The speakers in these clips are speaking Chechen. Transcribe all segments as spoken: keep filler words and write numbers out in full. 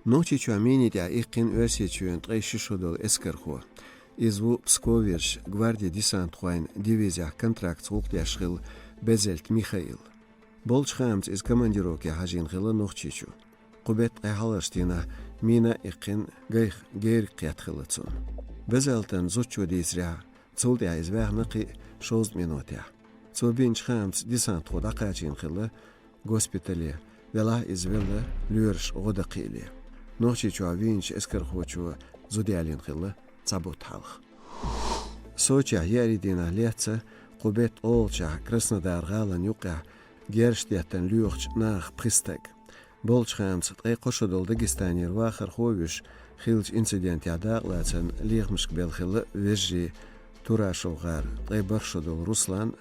Нохчийчохь миний тӀехь иккхина Оьрсийчоьнан ткъе ши шо долу эскархо. Иза ву Псковерчу гварди-десантхойн дивизехь контрактца гӀуллакх деш хилла Безельт Михаил. Болчу хаамца иза командировке хьажийна хилла Нохчийчу. Кху беттан ткъе хьалхарчу дийнахь мина а иккхина, гайх герга кхетта хилла цунна. Безельтан зудчо дийцарехь, цул тӀаьхьа иза ваьхна кхин а шовзткъа минотехь. Цо бинчу хаамца десантхо дӀакхачийна хилла госпитале, делахь а иза велла лоьраш гӀо дан кхиале. Нохчийчохь вийначу эскархочо зуда ялийна хилла цхьа бутт хьалха. Сочехь еарин дийнахь лаьцна кху беттан олучохь Краснодар гӀалин юккъехь герзаш деттина лоьхучу нахах пхи стаг. Болчу хаамца ткъе кхо шо долу Дагестанера вахархо а вуьйш, хиллачу инцидентехь дакъалацарна лехамашка белла хилла вежарий Турашев ГӀара, ткъе бархӀ шо долу Руслан,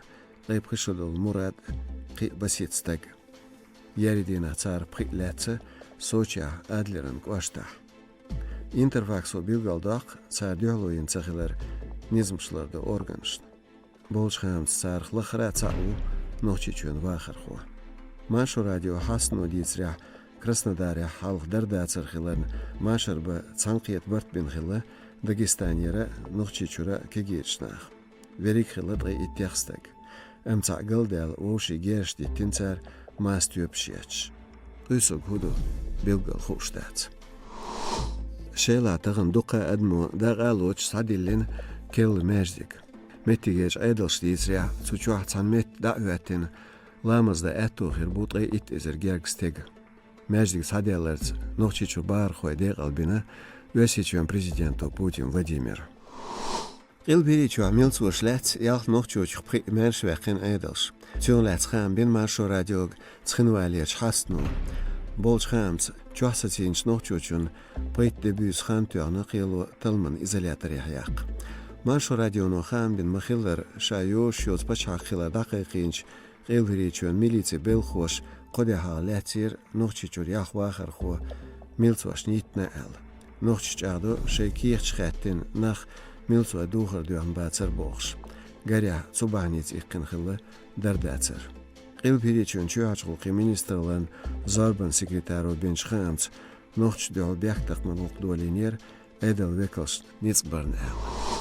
ткъе пхи шо долу Мурад, кхин а Басита стаг. Еарин дийнахь царах пхиъ лаьцна Сочехь Адлеран кӀоштахь. Интерфаксо билгалдоккху цара дуьхьало йина ца хилар низамаш лардо органашна. Болчу хаамца царах лахара цхьаъ ву Нохчийчоьнан вахархо. Маршо радион хьастано дийцарехь, Краснодарехь хьалха дар-дацар хиларна, машар бан цхьаьнакхета барт бина хилла Дагестанера а, Нохчийчуьра а кегийрачу наха. Верриг хилла ткъе иттех стаг. Амма цхьаъ галдаьлла, вовшийн герзаш диттина цара, маса тоьпаш етташ. Къуьйсург хӀун ду, билггал хууш дац. Шелахь тахана дуккха а адамо дакъа а лоцуш схьадиллина керла маьждиг. Меттигерчу Ӏедалша дийцарехь, цу чохь цхьана метта дӀа а хӀоьттина, ламаз дан аьтто хир бу ткъе итт эзар гергга стеган. Маьждиг схьаделларца Нохчийчуьра бахархой декъалбина Оьрсийчоьнан президенто Путин Владимира. Къилба ХӀирийчохь милцош лаьцна ялх нохчочух пхиъ маьрша ваьккхина Ӏедалша. Цунах лаьцна хаам бина Маршо радиога Цхинвалерчу хьастано. Болчу хаамца, чохь сацийначу нохчочунна пайда де буьйса хан тоьхна кхело талламан изоляторехь яккха. Маршо радионо хаам бина ма-хиллара, ша йозуш йоцу пачхьалкх хилар дӀакхайкхийначу Къилба ХӀирийчоьнан милицин белхахоша кхо де хьалха лаьцнера Нохчийчуьра ялх вахархо милцошна йиттина аьлла. Нохчаша чӀагӀдо, шайн кехаташ хаьттина нах милцойн духар доьхна бацара бохуш. Гарехь, цу бахьаница иккхина хилла дар-дацар. Къилба ХӀирийчоьнан чоьхьарчу гӀуллакхийн министраллан зорбанан секретаро бинчу хаамца, нохчашна дуьхьал бехктакхаман гӀуллакх долийнера, Ӏедалан векалшна ницкъ барна аьлла.